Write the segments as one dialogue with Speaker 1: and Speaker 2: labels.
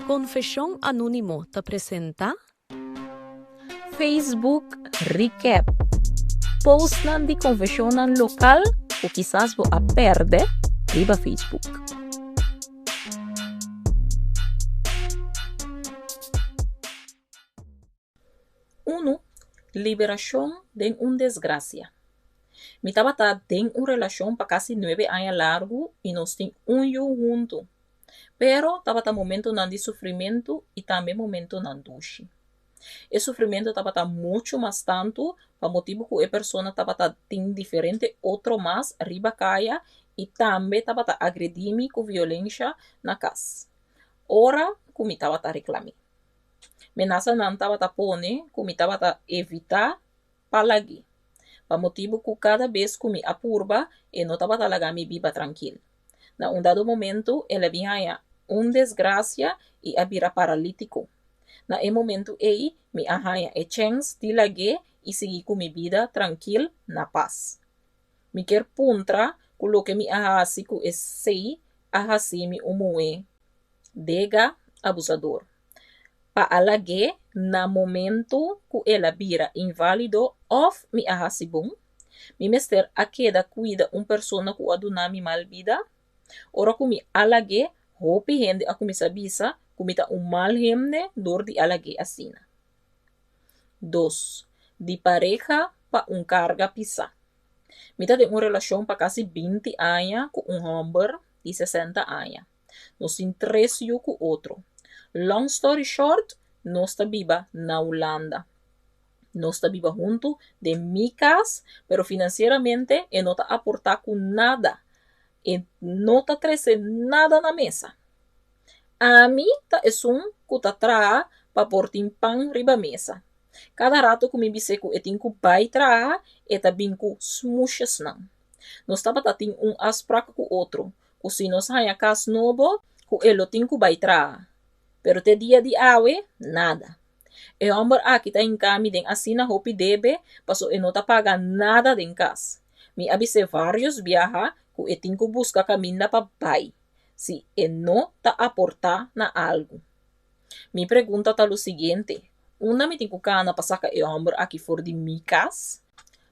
Speaker 1: Konfeshon Anónimo ta presentá Facebook Recap, Postnan di konfeshonnan lokal ku kisas bo a pèrdè riba Facebook. Unu, Liberashon den un desgrasia. Mi tabata den un relashon pa kasi nuebe aña largu i nos tin un yu huntu. Pero tabata momentunan di sufrimentu i tambe momentunan dushi. E sufrimentu tabata muchu mas tantu pa motibu ku e persona tabata tin diferente otro mas riba kaya i tambe tabata agredí mi ku violensha na kas ora ku mi tabata reklam'é. Menasanan tabata pone ku mi tabata evitá pa lag'é, pa motibu ku kada bes ku mi a purba e no tabata laga mi biba trankil. Na un dado momentu el a bin haña un desgrasia i a bira paralítiko. Na e momentu ei mi a haña e chèns di lag'é i sigui ku mi bida trankil na pas. Mi kier puntra ku loke mi a hasi ku esei a hasi mi un muhé dega abusador. Pa a lag'é na momentu ku el a bira inválido òf mi a hasi bon? Mi mester a keda kuida un persona ku a duna mi mal bida? Ora ku mi a lag'é, hopi hende a kuminsá bisa ku mi ta un mal hende dor di a lag'é asina. Dos, Di pareha pa un karga pisá. Mi ta den un relashon pa kasi binti aña ku un hòmber di sesenta aña. Nos tin tres yu ku otro. Long story short, nos ta biba na Hulanda. Nos ta biba huntu den mi kas, pero finansieramente e no ta aportá ku nada. E no ta trese nada na mesa. Ami ta esun ku ta traha pa por tin pan riba mesa. Kada rato ku mi bis'é ku e tin ku bai traha, e ta bin ku smoesjesnan. Nos tabata tin un afsprak ku otro, ku si nos haña kas nobo, ku e lo tin ku bai traha. Pero te dia di awe, nada. E hòmber aki ta hinká mi den asina hopi debe paso e no ta paga nada den kas. Mi a bis'é vários biaha ku e tin ku buska kaminda pa bai, si e no ta aportá na algu. Mi pregunta ta lo siguiente, unda mi tin ku kana pa saka e hòmber aki for di mi kas?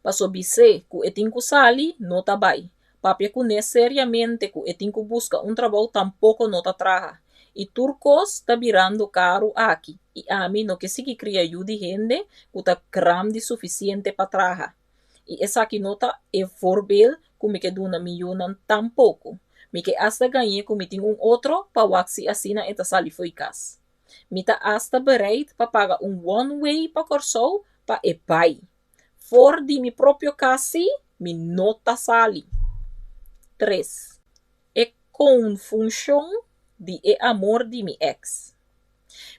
Speaker 1: Paso bis'é ku e tin ku sali, no ta bai. Papia kuné seriamente ku e tin ku buska un trabou tampoko no ta traha. I tur kos ta birando karu aki i ami no ke sigui kria yu di hende ku ta grandi sufisiente pa traha. I esaki no ta e voorbeeld ku mi ke duna mi yunan tampoko. Mi ke asta gañ'é ku mi tin un otro pa wak si asina e ta sali fo'i kas. Mi ta asta bereid pa paga un one way pa Kòrsou pa e bai. For di mi propio kas sí mi no ta sali. Tres, E konfunshon di e amor di mi èks.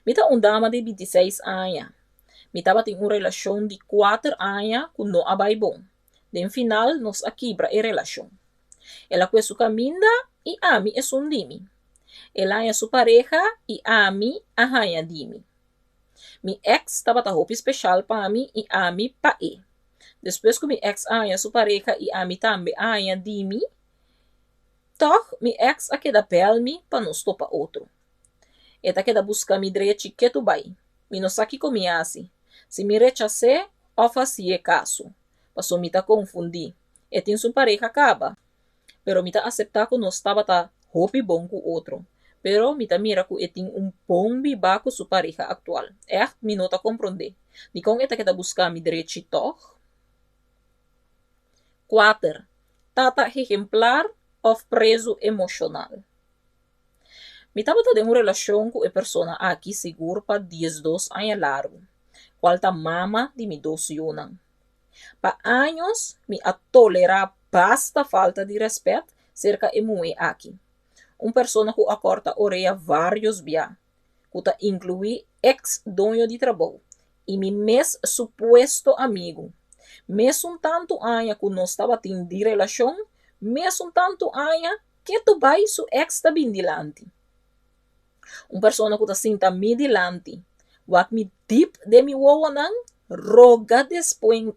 Speaker 1: Mi ta un dama di bintiseis aña. Mi tabatin un relashon di kuater aña ku no a bai bon. Den final nos a kibra e relashon. El a kue su kaminda i ami esun di mi. El haña su pareha i ami a haña di mi. Mi èks tabata hopi speshal pa mi i ami pa e. Despues ku mi èks a haña su pareha i ami tambe a haña di mi, tòg mi èks a keda bèl mi pa nos topa otro. E ta keda buska mi drechi ketu bai. Mi no sa kiko mi hasi, si mi rechas'é òf hasié kaso, paso mi ta konfundí. E tin su pareha kaba, pero mi ta aseptá ku nos tabata hopi bon ku otro. Pero mi ta mira ku e tin un bon bibá ku su pareha aktual. Ègt mi no ta komprondé. Dikon e ta keda buska mi drechi tòg? Kuater, Tata ehemplar òf prezu emoshonal? Mi tabata den un relashon ku e persona aki sigur pa diesdos aña largu, kual ta mama di mi dos yunan. Pa años mi a tolerá basta falta di rèspèt serka e muhé aki, un persona ku a kòrta orea vários bia, ku ta inkluí eks doño di trabou i mi mes supuesto amigu. Mesun tantu aña ku nos tabatin di relashon, mesun tantu aña Ketu bai su ex ta bin dilanti. Un persona ku ta sinta mi dilanti, wak mi dip den mi wowonan, roga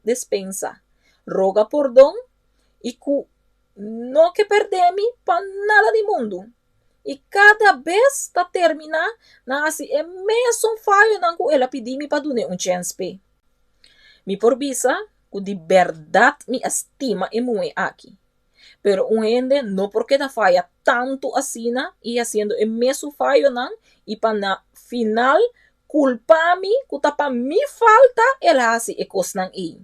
Speaker 1: despensa, roga pordon i ku no ke pèrdè mi pa nada di mundu. I kada bes ta terminá na hasi e mesun fayonan ku el a pidi mi pa dun'é un chèns p'e. Mi por bisa ku di bèrdat mi a stima e muhé aki. Pero un hende no por keda faya tantu asina i hasiendo e mesun fayonan i pa na final kulpa mi ku ta pa mi falta el a hasi e kosnan ei.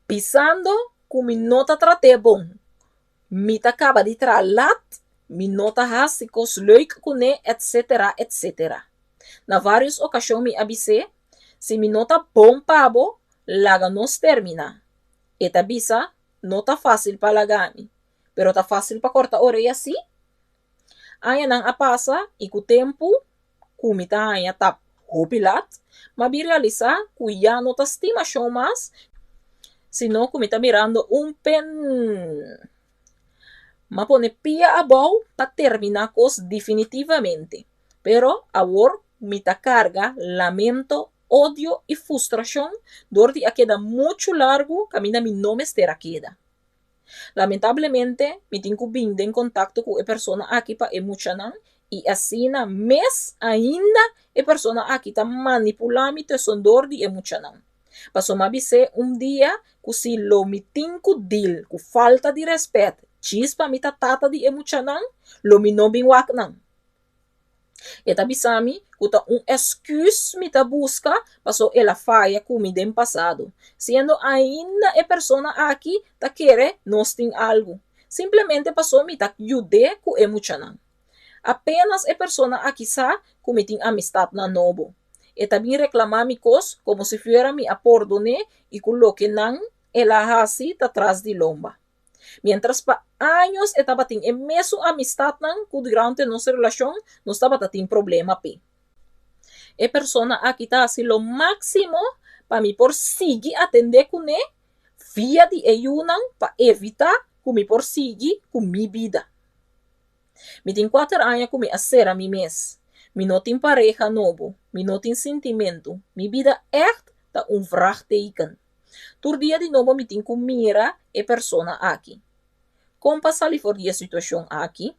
Speaker 1: Bisando ku mi no ta trat'é bon, mi ta kaba di traha lat, mi no ta hasi kos leuk kuné etsetera etsetera. Na vários okashon mi a bis'é, si mi no ta bon pa bo, laga nos terminá. E ta bisa, No ta fásil pa laga mi, pero ta fásil pa kòrta orea sí. Añanan a pasa i ku tempu ku mi ta haña ta hopi lat, m'a bin realisá ku ya no ta stimashon mas, sino ku mi ta mirando un pen. M'a pone pia abou pa terminá kos definitivamente, pero awor mi ta karga lamento odio i frustrashon dor di a keda muchu largu kaminda mi no mester a keda. Lamentablemente mi tin ku bin den kontakto ku e persona aki pa e muchanan i asina mes ainda e persona aki ta manipulá mi tesondor di e muchanan. Pasobra mi a bis'é un dia ku si lo mi tin ku dil ku falta di rèspèt djis pa mi ta tata di e muchanan, lo mi no bin wak nan. E ta bisa mi ku ta un èsküs mi ta buska paso el a faya ku mi den pasado, siendo ainda e persona aki ta kere nos tin algu, simplemente paso mi ta yud'é ku e muchanan. Apenas e persona aki sa ku mi tin amistatnan nobo, e ta bin reklamá mi kos komo si fuera mi a pordon'é i ku loke nan el a hasi ta tras di lomba. Miéntras pa años e tabatin e mesun amistatnan ku durante nos relashon nos tabata tin problema p'e. E persona aki ta hasi lo máksimo pa mi por sigui atendé kuné via di e yunan pa evitá ku mi por sigui ku mi bida. Mi tin kuater aña ku mi a sera mi mes. Mi no tin pareha nobo, mi no tin sintimentu, mi bida ègt ta un vraagteken. Tur dia di nobo mi tin ku mira e persona aki. Kon pa sali for di e situashon aki?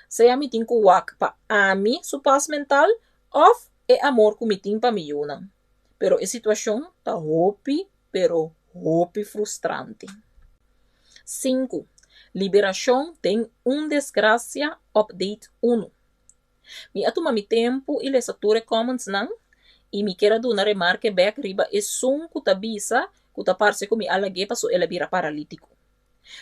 Speaker 1: Sea mi tin ku wak pa ami su pas mental òf e amor ku mi tin pa mi yunan. Pero e situashon ta hopi pero hopi frustrante. Sinku, Liberashon den un desgrasia Update unu. Mi a tuma mi tempu i lesa tur e commentsnan i mi kier a duna remarke bek riba esun ku ta bisa ku ta parse ku mi a lag'é paso el a bira paralítiko.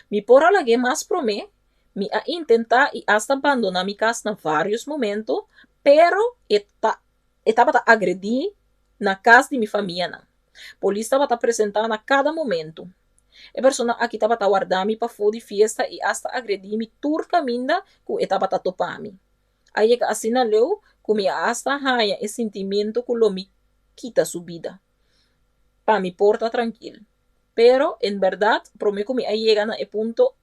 Speaker 1: Mi por a lag'é mas promé, mi a intentá i asta bandoná mi kas na vários momento, pero e ta e tabata agredí na kas di mi famianan. Polis tabata presentá na kada momento. E persona aki tabata warda mi pafó di fiesta i asta agredí mi tur kaminda ku e tabata topa mi. A yega asina leu ku mi a asta haña e sintimentu ku lo mi kita su bida pa mi por ta trankil. Pero, en bèrdat, promé ku mi a yega na e punto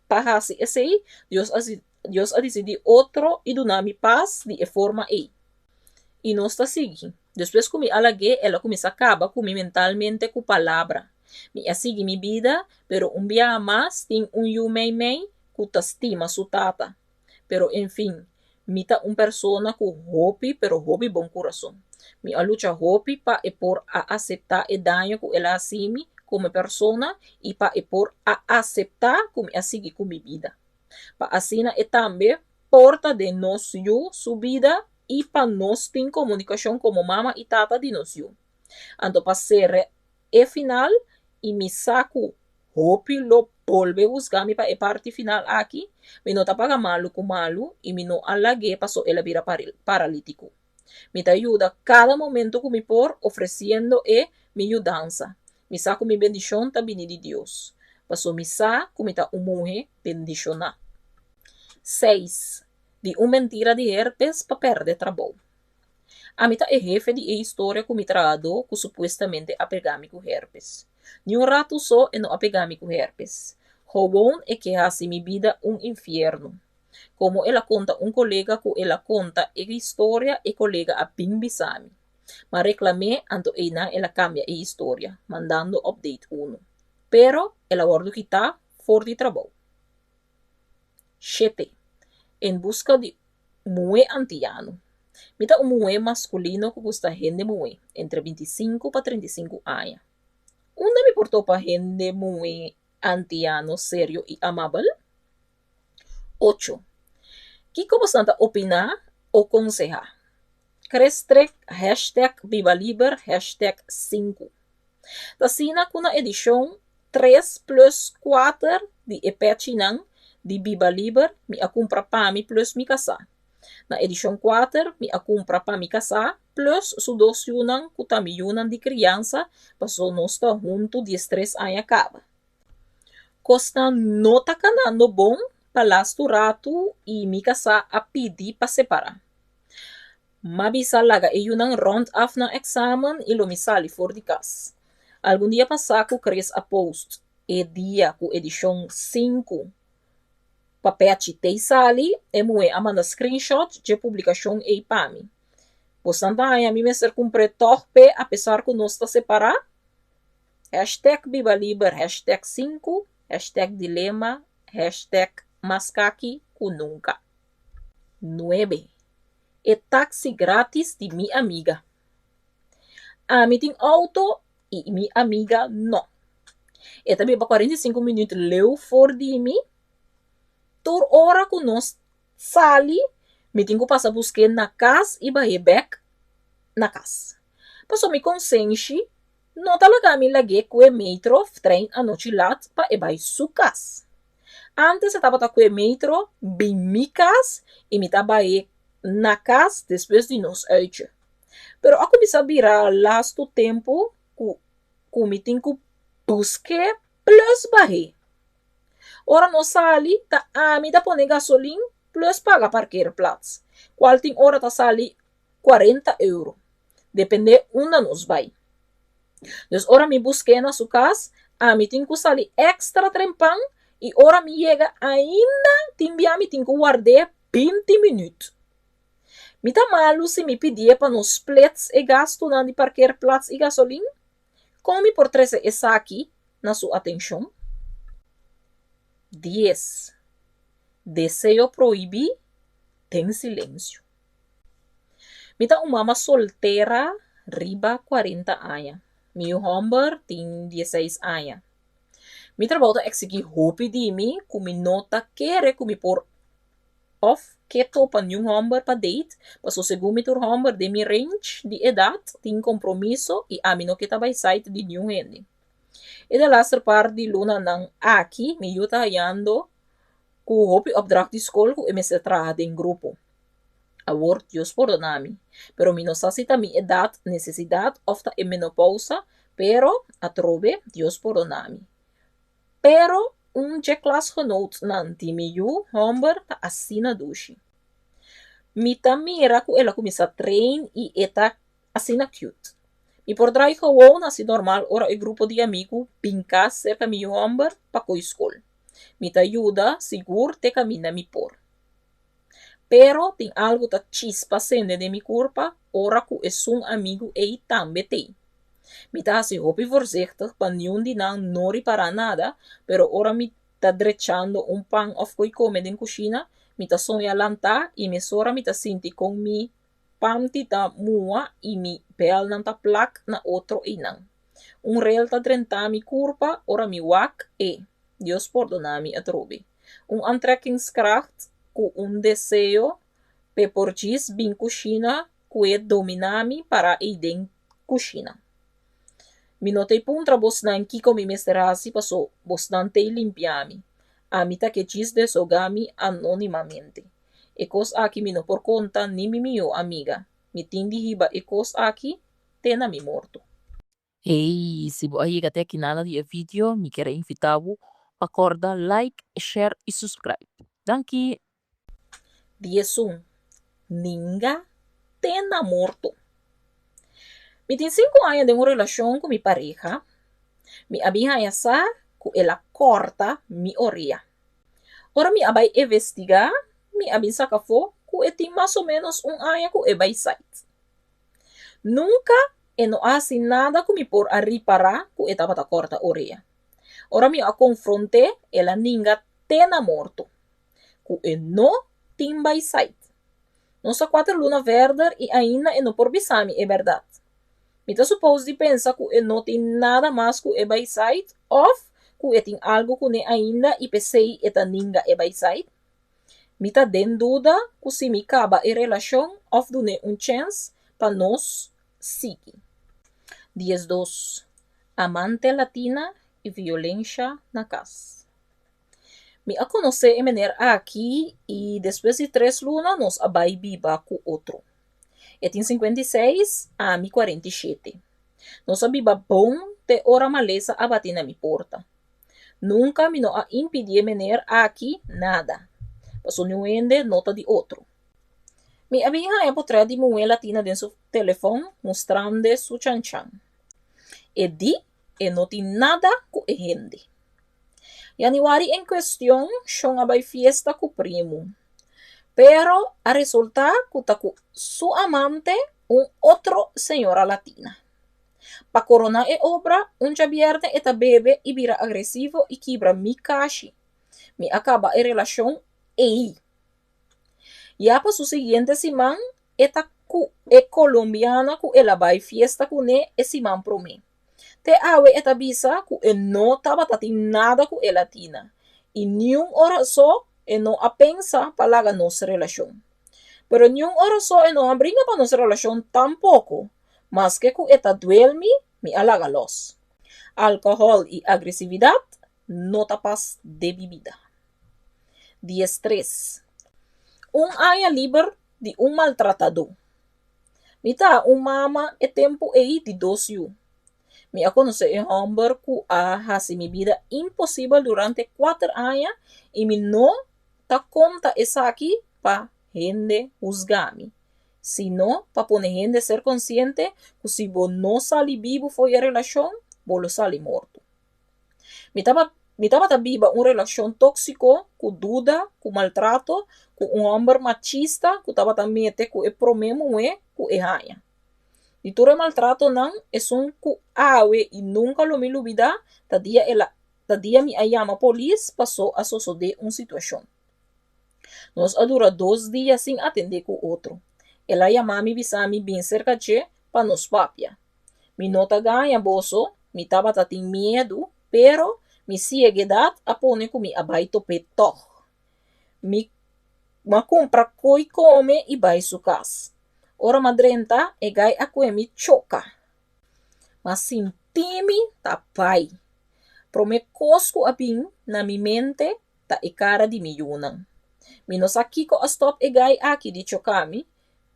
Speaker 1: pa hasi esei, Dios a Dios a disidí otro i duna mi pas di e forma ei. I nos ta sigui. Despues ku mi a lag'é, el a kuminsá kaba ku mi mentalmente ku palabra. Mi a sigui mi bida, pero un biaha mas tin un yu meimei ku ta stima su tata. Pero en fin, mi ta un persona ku hopi, pero hopi bon kurason. Mi a lucha hopi pa e por a aseptá e daño ku el a hasi mi komo persona i pa e por a aseptá ku mi a sigui ku mi bida. Pa asina e tambe por ta den nos yu su bida i pa nos tin komunikashon komo mama i tata di nos yu. Anto pa sera e final i mi sa ku hopi lo bolbe husga mi pa e parti final aki, mi no ta paga malu ku malu i mi no a lag'é paso el a bira paralítiko. Mi ta yuda kada momento ku mi por ofresiendo e mi yudansa. Mi sa ku mi bendishon ta bini di Dios, paso mi sa ku mi ta un muhe bendishoná. Seis, Di un mentira di herpes pa pèrdè trabou. Ami ta e hefe di e historia ku mi trahadó ku supuestamente a pega mi ku herpes. Ni un ratu so e no a pega mi ku herpes. Gewoon e ke hasi mi bida un infierno. Komo el a konta un kolega ku el a konta e historia, e kolega a bin bisa mi. M'a reklam'é, anto einan el a kambia e historia, mandando update unu. Pero el a wòrdu kitá for di trabou. Shete. En buska di muhé antiano. Mi ta un muhé maskulino ku gusta hende muhé, entre 25 pa 35 aña. Unda mi por topa hende muhé antiano serio i amabel? Ocho. Kiko bosnan ta opiná o konsehá? Krestrek hashtag biba liber hashtag sinku. Ta asina ku na edishon tres plus kuater di e pèchinan di Biba Liber mi a kumpra pa mi plus mi kasá. Na edishon kuater mi a kumpra pa mi kasá plus su dos yunan ku ta mi yunan di kriansa paso nos ta huntu 13 aña kaba. Kosnan no ta kanando bon pa lastu ratu i mi kasá a pidi pa separá. M'a bisa laga e yunan rònt af nan èksamen i lo mi sali for di kas. Algun dia pasá ku Chris a post e dia ku edishon sinku pa Pèchi tei sali, e muhé a manda screenshot dje publikashon ei pa mi. Bosnan ta haña mi mester kumpr'é tòg p'e apesar ku nos ta separá? Hashtag biba liber hashtag sinku hashtag dilema hashtag mas kaki ku nunka. Nuebe. E taxi gratis di mi amiga. Ami tin auto y mi amiga no. E ta biba 45 minuut leu for di mi. Tur ora cu nos sali, mi tin cu pasa busque na cas y bahe bek na cas. Paso mi consenshi no ta laga mi lag'é cu e metro of trein anochi lat pa e bai su cas. Antes e tabata cu e metro bin mi cas y mi ta bai na cas despues di nos uitje. Pero a cuminsa bira lastu tempo cu cu mi tin cu busque plus bahe. Ora nos sali ta ami ta pone gasolin plus paga parkeerplaats, cual tin ora ta sali 40 euro, depende unda nos bai. Dus ora mi busk'é na su kas, ami tin ku sali èkstra trempan i ora mi yega ainda tin bia mi tin ku ward'é 20 minüt. Mi ta malu si mi pidié pa nos splits e gastunan di parkeerplats i gasolin? Kon mi por trese esaki na su atenshon? Dies. Deseo prohibí den silensio. Mi ta un mama soltera riba 40 aña. Mi yu hòmber tin 16 aña. Mi trabou ta eksigí hopi di mi ku mi no ta kere ku mi por òf ke topa niun hòmber pa date paso segun mi tur hòmber den mi range di edat tin kompromiso i ami no ke ta bai site di niun hende. E delaster par di lunanan aki mi yu ta hayando ku hopi opdracht di skol ku e mester traha den grupo. Awor Dios pordona mi, pero mi no sa si ta mi edat, nesesidat of ta e menopousa, pero atrobe Dios pordona mi. Pero un dje klasgenootnan di mi yu hòmber ta asina dushi. Mi ta mira ku el a kuminsá train i e ta asina cute. Mi por drai gewoon hasi normal ora e grupo di amigu bin kas serka mi yu hòmber pa ko'i skol. Mi ta yuda sigur te kaminda mi por. Pero tin algu ta chispa sende den mi kurpa ora ku esun amigu ei tambe t'ei. Mi ta hasi hopi voorzichtig pa niun di nan no ripará nada, pero ora mi ta drechando un pan òf koi kome den kushina, mi ta soña lantá i mesora mi ta sinti kon mi panty ta mua i mi bèlnan ta plak na otro einan. Un rel ta drentá mi kurpa ora mi wak e. Dios pordoná mi atrobe. Un aantrekkingskracht ku un deseo p'e por djis bin kushina ku e dominá mi pará ei den kushina. Mi no t'ei puntra bosnan kiko mi mester hasi paso bosnan t'ei limpiá mi. Ami ta ke djis deshogá mi anónimamente. E kos aki mi no por konta ni mi mihó amiga. Mi tin di hiba e kos aki te na mi morto.
Speaker 2: Hey, si bo a yega te aki nada di e video, mi kier a invita bo pa corda like, share y subscribe. Danki!
Speaker 1: 11, Ninga te na morto. Mi tin sinku aña den un relashon ku mi pareha. Mi a bin haña sa ku el a kòrta mi orea. Ora mi a bai investigá, mi a bin saka afó ku e tin mas o ménos un aña ku e bai site. Nunka e no a hasi nada ku mi por a ripará ku e tabata kòrta orea. Ora mi a konfront'é, el a ninga te na morto ku e no tin baisait. Nos ta kuater luna verder i ainda e no por bisa mi e bèrdat. Mi ta supos di pensa ku e no tin nada mas ku e baisait òf ku e tin algu kuné ainda i p'esei e ta ninga e baisait? Mi ta den duda ku si mi kaba e relashon òf dun'é un chèns pa nos sigui. 12, Amante latina i violensha na kas. Mi a konosé e mener aki i despues di tres luna nos a bai biba ku otro. E tin 56, ami 47. Nos a biba bon te ora malesa a bati na mi porta. Nunka mi no a impidí e mener aki nada, paso niun hende no ta di otro. Mi a bin haña potrèt di muhé latina den su telefòn mustrand'e su chanchan. E di e no tin nada ku e hende. Yanüari en kuestion Shon a bai fiesta ku primu. Pero a resultá ku ta ku su amante, un otro señora latina. Pa koroná e obra, un djabièrnè e ta bebe i bira agresivo i kibra mi kashi. Mi a kaba e relashon ei. Ya pa su siguiente siman e ta ku e kolombiana ku el a bai fiesta kuné e siman promé. Te awe e ta bisa ku e no tabata tin nada ku e latina i niun ora so e no a pensa pa laga nos relashon. Pero niun ora so e no a bringa pa nos relashon tampoko, maske ku e ta duel mi, mi a laga los. Alkohòl i agresividat no ta pas den mi bida. 13. Un aña liber di un maltratadó. Mi ta un mama e tempu ei di dos yu. Mi a konosé e hòmber ku a hasi mi bida imposibel durante kuater aña i mi no ta konta esaki pa hende husga mi, sino pa pone hende ser konsiente ku si bo no sali bibu for e relashon, bo lo sali morto. Mi mi tabata biba un relashon tóksiko, ku duda, ku maltrato, ku un hòmber machista ku tabata mete ku e promé muhé ku e haña. Di tur e maltratonan, esun ku awe i nunka lo mi lubidá ta dia el a ta dia mi a yama polis pasó a sosodé un situashon. Nos a dura dos dia sin atendé ku otro. El a yama mi bisa mi bin serka dje pa nos papia. Mi no ta gaña boso, mi tabata tin miedu, pero mi sieguedat a pone ku mi a bai top'é tòg. Mi a kumpra koi kome i bai su kas. Ora m'a drenta, e gai a kue mi choka. M'a sinti mi ta bai. Promé kos ku a bin na mi mente ta e kara di mi yunan. Mi no sa kiko a stòp e gai aki di choka mi,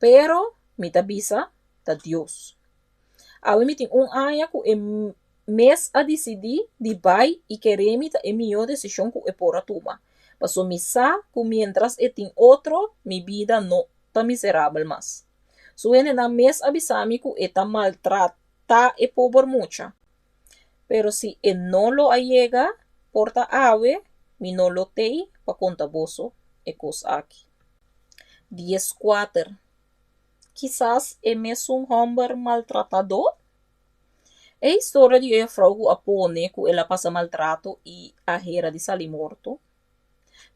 Speaker 1: pero mi ta bisa ta Dios. Awe mi tin un aña ku e mes a disidí di bai i kere mi ta e mihó desishon ku e por a tuma, paso mi sa ku miéntras e tin otro mi bida no ta miserabel mas. Su hendenan mes a bisa mi ku e ta maltratá e pober mucha. Pero si e no lo a yega, por ta awe mi no lo t'ei pa konta boso e kos aki. 14. Kisas e mesun hòmber maltratadó? E historia di e frou ku a pone ku el a pasa maltrato i a hera di sali morto.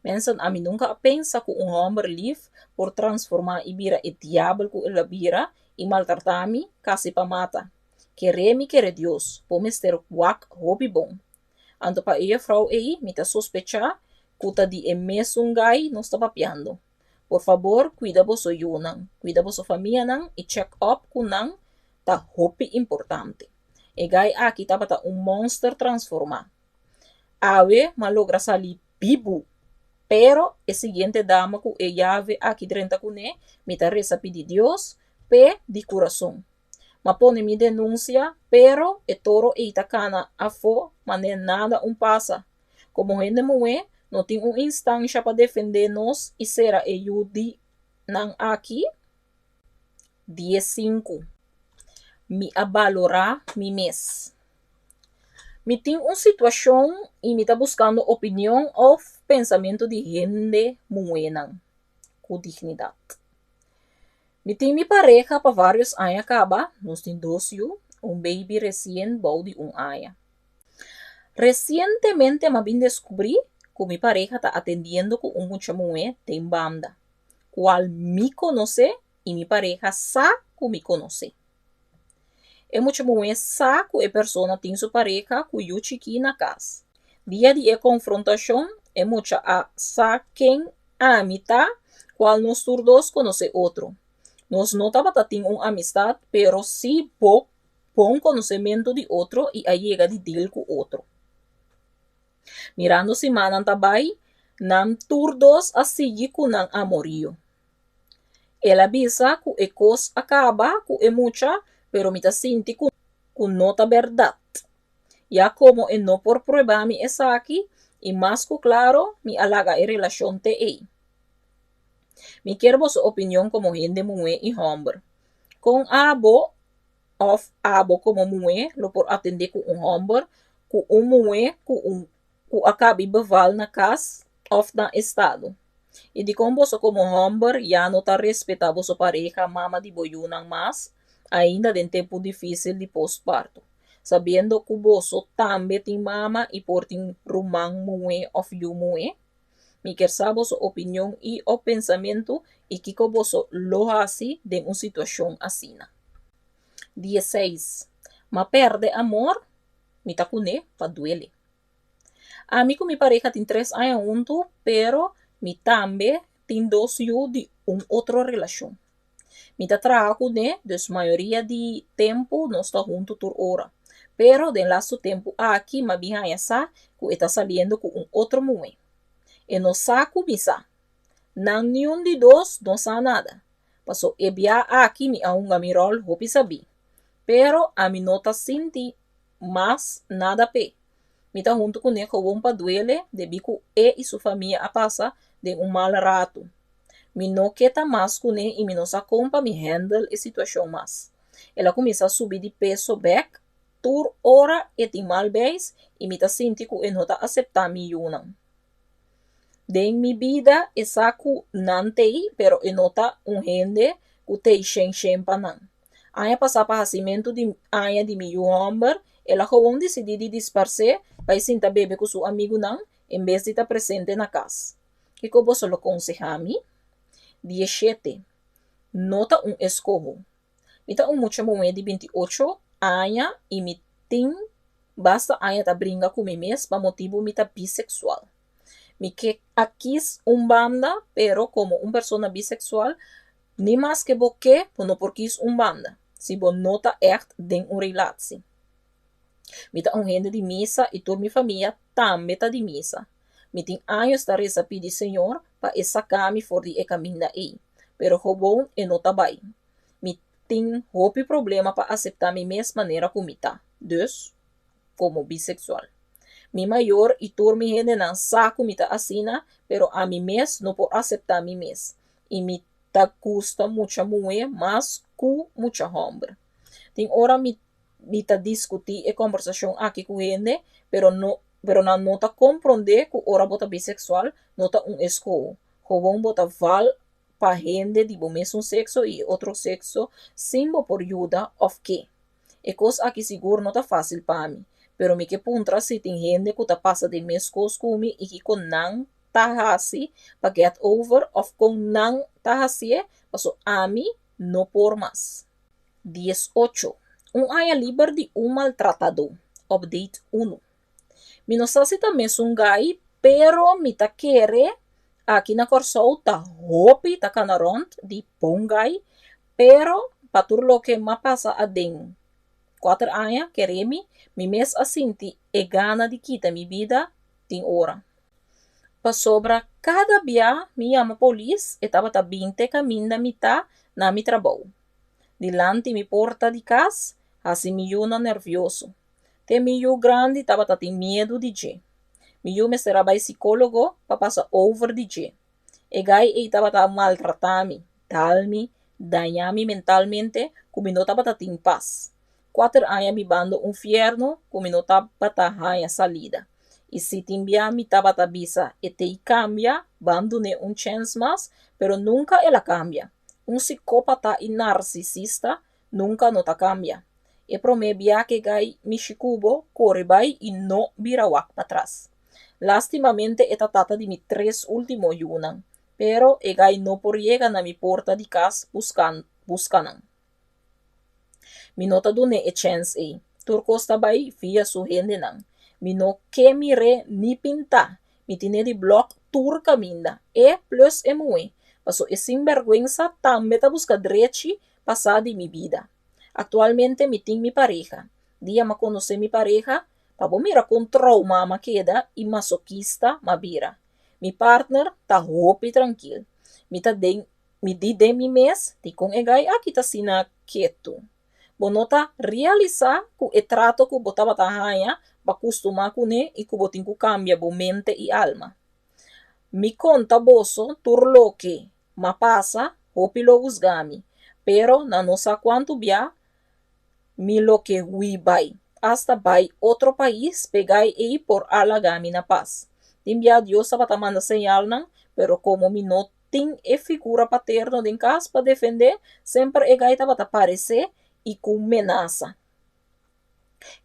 Speaker 1: Mensen, ami nunka a pensa ku un hòmber lif por transformá i bira e diabel ku el a bira i maltratá mi kasi pa mata. Kere mi kere Dios, bo mester wak hopi bon. Anto pa e jefrou ei mi ta sospechá ku ta di e mesun gai nos ta papiando. Por fabor kuida boso yunan, kuida boso famianan i check up ku nan ta hopi importante. E gai aki tabata un monster transformá. Awe m'a logra sali bibu, pero e siguiente dama ku e yave aki drenta kuné mi ta resa pidi Dios p'e di kurason. M'a pone mi denunsia, pero e toro ei ta kana afó manera nada un pasa. Komo hende muhé no tin un instansha pa defendé nos i sera e yu di nan aki? 15. Mi a balorá mi mes. Mi tin un situashon i mi ta buskando opinion òf pensamentu di hende muhénan ku dignidat. Mi tin mi pareha pa vários aña kaba, nos tin dos yu, un beibi resien bou di un aña. Resientemente m'a bin deskubrí ku mi pareha ta atendiendo ku un mucha muhé den banda. kual mi konosé i mi pareha sa ku mi konosé. E mucha muhé sa ku e persona tin su pareha ku yu chikí na kas. Dia di e konfrontashon e mucha a sa ken ami ta, kual nos tur dos konosé otro. Nos no tabata tin un amistat pero sí bo bon konosementu di otro i a yega di deal ku otro. Mirando simannan ta bai, nan tur dos a sigui ku nan amorio. El a bisa ku e kos a kaba ku e mucha pero mi ta sinti ku ku no ta bèrdat. Ya komo e no por prueba mi esaki i mas ku klaro mi a laga e relashon te ei. Mi kier boso opinion komo hende muhé i hòmber. Kon abo òf abo komo muhé lo por atendé ku un hòmber ku un muhé ku un ku a kabi beval na kas òf na estado? I dikon boso komo hòmber ya no ta respetá boso pareha mama di bo yunan mas ainda den tempu difísil di postparto, sabiendo ku boso tambe tin mama i por tin ruman muhé òf yu muhé? Mi kier sa boso opinion i òf pensamentu i kiko boso lo hasi den un situashon asina. 16. M'a pèrdè amor, mi ta kuné pa duele. Ami ku mi pareha tin tres aña huntu, pero mi tambe tin dos yu di un otro relashon. Mi ta traha kuné, dus mayoria di tempu nos ta huntu tur ora. Pero den lastu tempu aki m'a bin haña sa ku e ta saliendo ku un otro muhé. E no sa ku mi sa. Nan niun di dos no sa nada. Paso e bia aki mi a hunga mi ròl hopi sabí. Pero ami no ta sinti mas nada p'e. Mi ta huntu kuné gewoon pa duele debí ku e i su famia a pasa den un mal ratu. Mi no ke ta mas kuné i mi no sa kon pa mi hèndel e situashon mas. El a kuminsá subi di peso bèk, tur ora e tin mal beis i mi ta sinti ku e no ta aseptá mi yunan. Den mi bida e sa ku nan t'ei pero e no ta un hende ku t'ei shen shen pa nan. Aña pasá pa hasimentu di aña di mi yu hòmber, el a gewoon disidí di disparsé bai sinta bebe ku su amigunan en bes di ta presente na kas. Kiko boso lo konsehá mi? 17. No ta un eskoho. Mi ta un mucha muhé di 28 aña i mi tin basta aña ta bringa ku mi mes pa motibu mi ta biseksual. Mi ke a kis un banda, pero komo un persona biseksual, ni maske bo ke, bo no por kis un banda, si bo no ta ègt den un relatie. Mi ta un hende di misa i tur mi famia tambe ta di misa. Mi tin años ta resa pidi Señor pa e saka mi for di e kaminda ei, pero gewoon e no ta bai. Mi tin hopi problema pa aseptá mi mes manera ku mi ta, dus komo biseksual. Mi mayor i tur mi hendenan sa ku mi ta asina, pero ami mes no por aseptá mi mes i mi ta gusta mucha muhé mas ku mucha hòmber. Tin ora mi mi ta diskutí e kòmbersashon aki ku hende, pero no pero nan no ta komprondé ku ora bo ta biseksual no ta un eskoho. Gewoon bo ta val pa hende di bo mesun sekso i e otro sekso sin bo por yuda òf ke. E kos aki sigur no ta fásil pa mi, pero mi ke puntra si tin hende ku ta pasa den mes kos ku mi i kiko nan ta hasi pa get over òf kon nan ta hasié paso ami no por mas. 18. Un aña liber di un maltratadó. Update 1. Mi no sa si ta mesun gai, pero mi ta kere aki na Kòrsou ta hopi ta kana rònt di bon gai, pero pa tur loke m'a pasa aden kuater aña, kere mi, mi mes a sinti e gana di kita mi bida tin ora. Pasobra kada bia mi yama polis e tabata bin te kaminda mi ta na mi trabou. Dilanti mi porta di kas, hasi mi yunan nèrvioso. Te mi yu grandi tabata tin miedu di dje. Mi yu mester a bai sikólogo pa pasa over di dje. E gai ei tabata maltratá mi, dal mi, dañá mi mentalmente ku mi no tabata tin pas. Kuater aña bibando un fièrnu ku mi no tabata haña salida. I si tin bia mi tabata bisa e t'ei kambia, ban dun'é un chèns mas, pero nunka el a kambia. Un sikópata i narsisista nunka no ta kambia. E promé bia ku e gai mishi ku bo, kore bai i no bira wak patras. Lástimamente e ta tata di mi tres último yunan. Pero e gai no por yega na mi porta di kas buska nan. Mi no ta dun'é e chèns ei. Tur kos ta bai via su hendenan. Mi no ke mir'é ni pintá. Mi tin'é di blòk tur kaminda, e plus e muhé, paso e sinbèrgwensa tambe ta buska drechi pa sa di mi bida. Aktualmente mi tin mi pareha. Dia m'a konosé mi pareha, pa bo mira kon troumá m'a keda i masokista m'a bira. Mi partner ta hopi trankil. Mi ta den Mi di den mi mes, Dikon e gai aki ta asina ketu? Bo no ta realisá ku e trato ku bo tabata haña b'a kustumá kuné i ku bo tin ku kambia bo mente i alma. Mi konta boso tur loke m'a pasa, hopi lo husgá mi, pero nan no sa kuantu bia mi lo ke hui bai, asta bai otro pais p'e gai ei por a laga mi na pas. Tin bia Dios tabata manda señalnan, pero komo mi no Tin e figura paterno den kas pa defendé, semper e gai tabata paresé i ku menasa.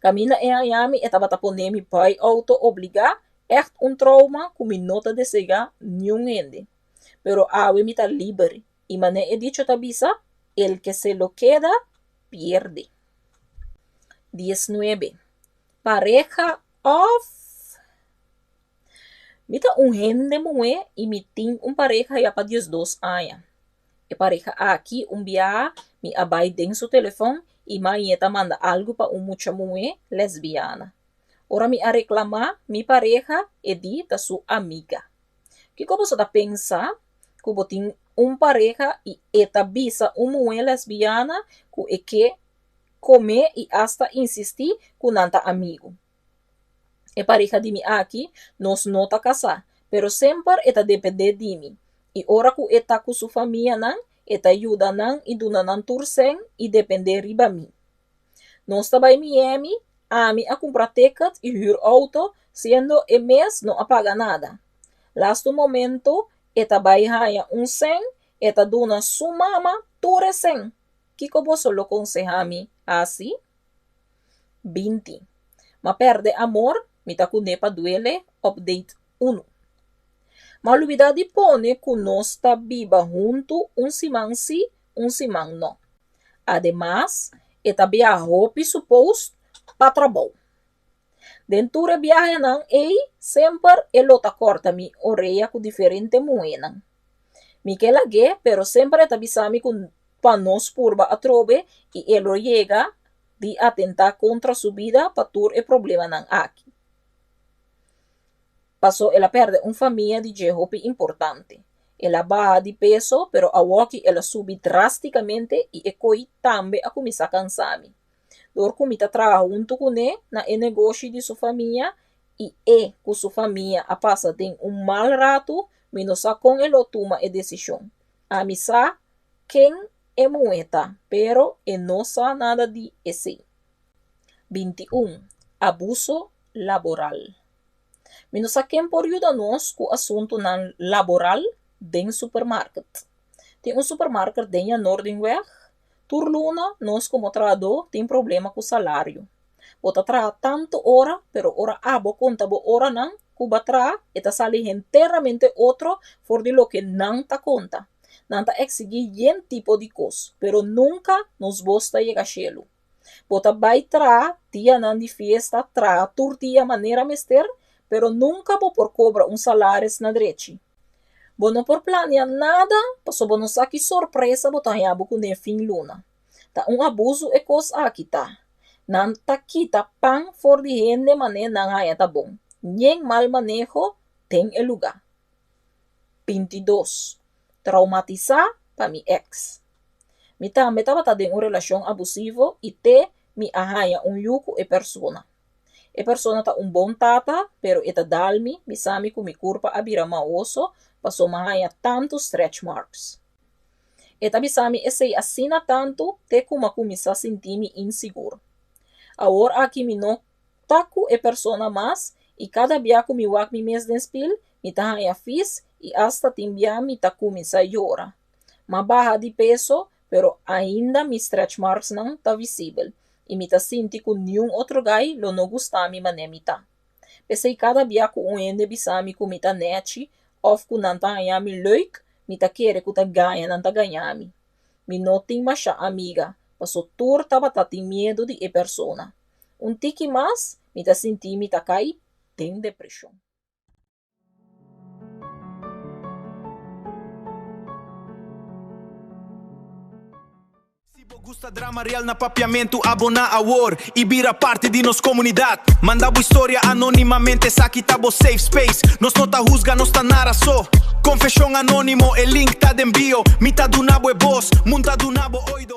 Speaker 1: Kaminda e haña mi e tabata pone mi bai outo obligá, ègt un trouma ku mi no ta desegá niun hende. Pero awe mi ta liber i manera e dicho ta bisa, el ke se lo keda, pierde. Diesnuebe, Pareha òf. Mi ta un hende muhé i mi tin un pareha ya pa diesdos aña. E pareha aki un biaha mi a bai den su telefòn i mañe ta manda algu pa un mucha muhé lesbiana. Ora mi a reklamá mi pareha e di ta su amiga. Kiko boso ta pensa ku bo tin un pareha i e ta bisa un muhé lesbiana ku e ke kom'é i asta insistí ku nan ta amigu? E pareha di mi aki, nos no ta kasá, pero semper e ta dependé di mi. I ora ku e ta ku su famianan, e ta yuda nan i duna nan tur sèn i dependé riba mi. Nos ta bai Miami, ami a kumpra ticket i hür outo, siendo e mes no a paga nada. Lastu momento e ta bai haña un sèn, e ta duna su mama tur e sèn. Kiko boso lo konsehá mi hasi? 20. Ma perde amor, mi ta kuné pa duele, update unu. Ma lubidá di pone ku nos ta biba huntu un siman sí, un siman no. Ademas, e ta biaha hopi supost pa trabou. Den tur e biahenan ei, semper e lo ta kòrta mi orea ku diferente muhénan. Mi ke lag'é, pero semper e ta bisa mi ku pa nos purba atrobe i e lo yega di atentá kontra su bida pa tur e problemanan aki. Pasó el a pèrdè un famia di dje hopi importante. El a baha di peso, pero awoki el a subi drástikamente i e koi tambe a kuminsá kansa mi. Dor ku mi ta traha huntu kuné na e negoshi di su famia i e ku su famia a pasa den un mal ratu, mi no sa kon e lo tuma e desishon. Ami sa ken e muhé ta, pero e no sa nada di esei. 21, Abuso laboral. Mi no sa ken por yuda nos ku asuntunan laboral den supermarket. Tin un supermarket den Jan Noordingweg Tur luna nos komo trahadó tin problema ku salario. Bo ta traha tantu ora, pero ora abo konta bo oranan ku bo a traha, e ta sali henteramente otro for di loke nan ta konta. Nan ta eksigí yen tipo di kos, pero nunka nos bos ta yega shelu. Bo ta bai traha dianan di fiesta, traha tur dia manera mester, pero nunka bo por kobra un salaris na drechi. Bo no por plania nada paso bo no sa ki sorpresa bo ta haña bo kuné fin luna. Ta un abusu e kos aki ta. Nan ta kita pan for di hende mané nan haña ta bon. Ñen mal maneho den e lugá. 22, Traumatisá pa mi èks. Mi tambe tabata den un relashon abusivo i te mi a haña un yu ku e persona. E persona ta un bon tata, pero e ta dal mi, bisa mi ku mi kurpa a bira maoso paso m'a haña tantu stretch marks. E ta bisa mi esei asina tantu te ku m'a kuminsá sinti mi insigur. Awor aki mi no ta ku e persona mas i kada bia ku mi wak mi mes den spil, mi ta haña fis i asta tin bia mi ta kuminsá yora. M'a baha di peso, pero ainda mi stretch marksnan ta visibel i mi ta sinti ku niun otro gai lo no gusta mi manera mi ta. P'esei kada bia ku un hende bisa mi ku mi ta nèchi òf ku nan ta haña mi leuk, mi ta kere ku ta gaña nan ta gaña mi. Mi no tin masha amiga, paso tur tabata tin miedu di e persona. Un tiki mas, mi ta sinti mi ta kai den depreshon.
Speaker 3: Si bo gusta drama real na Papiamentu aboná awor i bira parti di nos komunidat. Manda bo historia anónimamente esaki ta bo safe space. Nos no ta husga, nos ta nara so. Konfeshon anónimo, e link ta den bio. Mi ta duna bo e bos, mun ta duna bo oido.